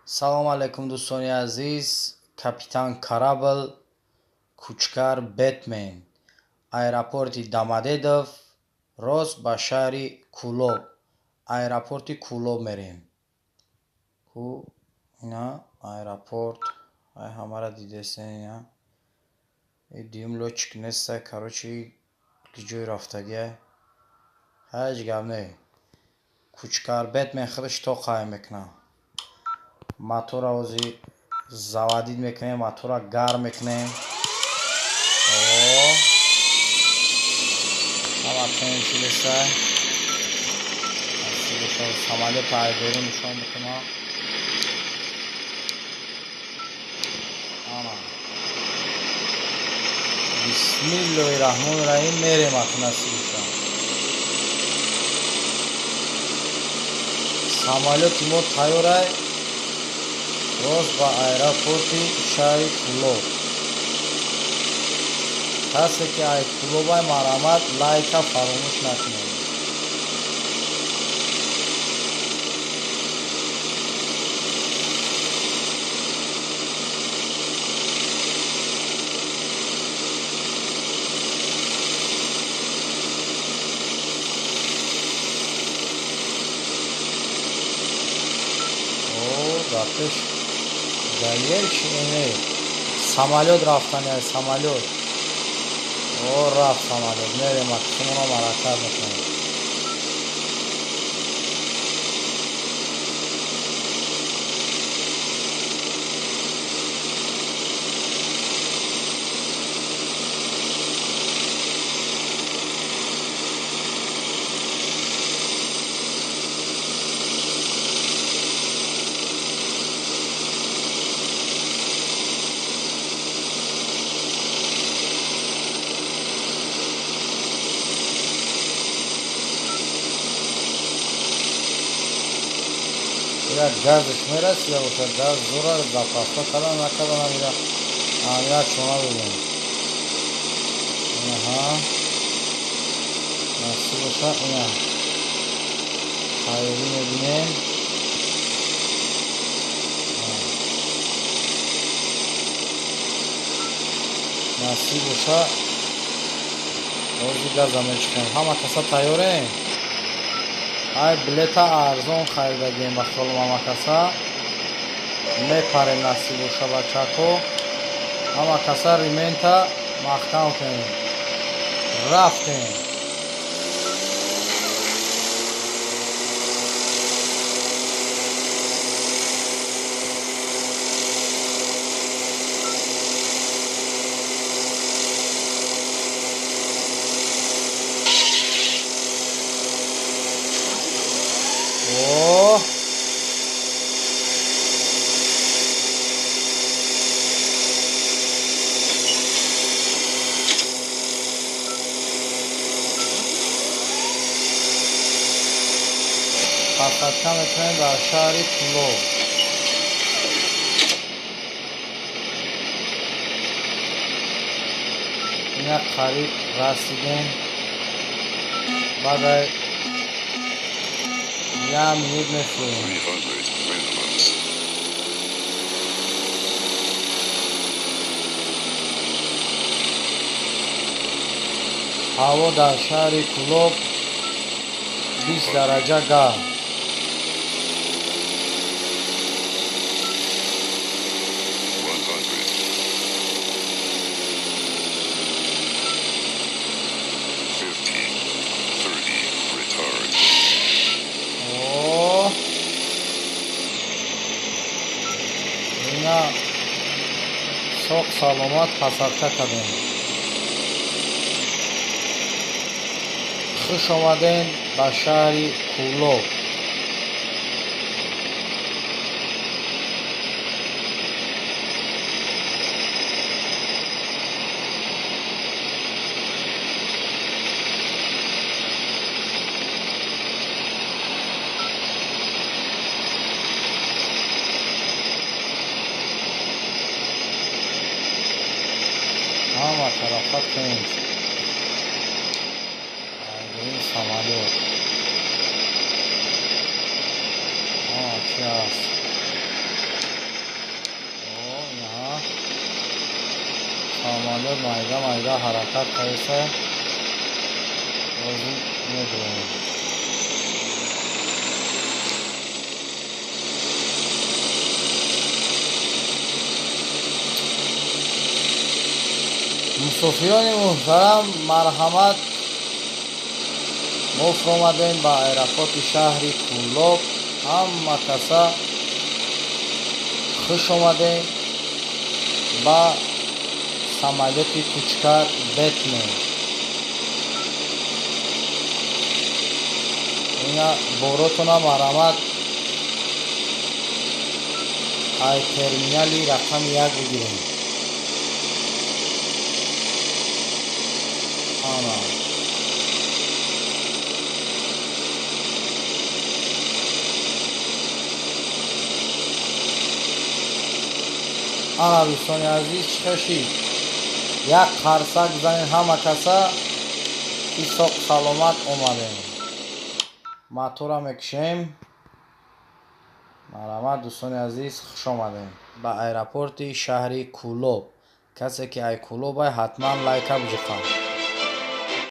Салом алейкум, дӯстони азиз. Капитан Корабль, Кучкар Бэтмен. Аэропорти Домодедово рост ба шаҳри Кӯлоб. Аэропорти Кӯлоб мерем. Ку ина аэропорт. Ай ҳамаро дидесен ина. И дуюм лётчик неста, короче, ҷои рафтагия. Ҳеҷ гап не. Кучкар Бэтмен худаш то қайм мекунад. Мотора ози заводить мекунем, мотора гарм мекунем. О! Ҳама теншилеса. Самолёт ай берун нишон бикунам. Ана. Бисмиллоҳи раҳмони раҳим, мерем аки насиб боша. Самолёти мо тайёрай, рост ба аэропорти шаҳри Кӯлоб. Касе ки ай Кӯлобай, марҳамат, лайка фаромӯш накунед. Дар пеш галер чи не, самолёт рафтани, ай самолёт. О, рафт самолёт, мерем, аксумонам ҳаракат мекунем. Ира газш мерасида бошад, газ зора запаска кардан накардан, ира аҳамият чона додем. Инаҳа, насиб боша, ина тайёрӣ мебинем. Насиб боша, ҳозир газа мечиқем. Ҳама каса тайёрем? Ай билета арзон харидагем, ба хиёлум ҳама каса. Мепарем, насиб боша, бачако. Ҳама каса ремень та маҳкам кунем. Рафтем. О! Посадка мекунем дар шаҳри Кӯлоб. Ина қариб расидем. Баъд як минут мефурем. 300 minimums. Ҳаво дар шаҳри Кӯлоб 20 дараҷа гарм. 100. 50. 30. Retard. О! Ина соқ саломат посадка кардем. Хуш омадем ба шаҳри Кӯлоб. Ҳама тарафа тинч. Ин самолёт. Чи аст? Самолёт майда майда ҳаракат кардеса, ҳозир медурем. Мусофирони муҳтарам, марҳамат, мо фуромадем ба аэропорти шаҳри Кӯлоб. Ҳама каса хуш омадем ба самолёти кучкар Бэтмен. Ина боротона марҳамат ай терминали рақами 1 бигирем. Ана ана дӯстони азиз, чӣ хешид? Як қарсак занед ҳама каса, ки соқ саломат омадем. Мотора мекушем. Марҳамат, дӯстони азиз, хуш омадем ба аэропорти шаҳри Кӯлоб. Касе ки ай Кӯлобай, ҳатман лайка биҷиқад.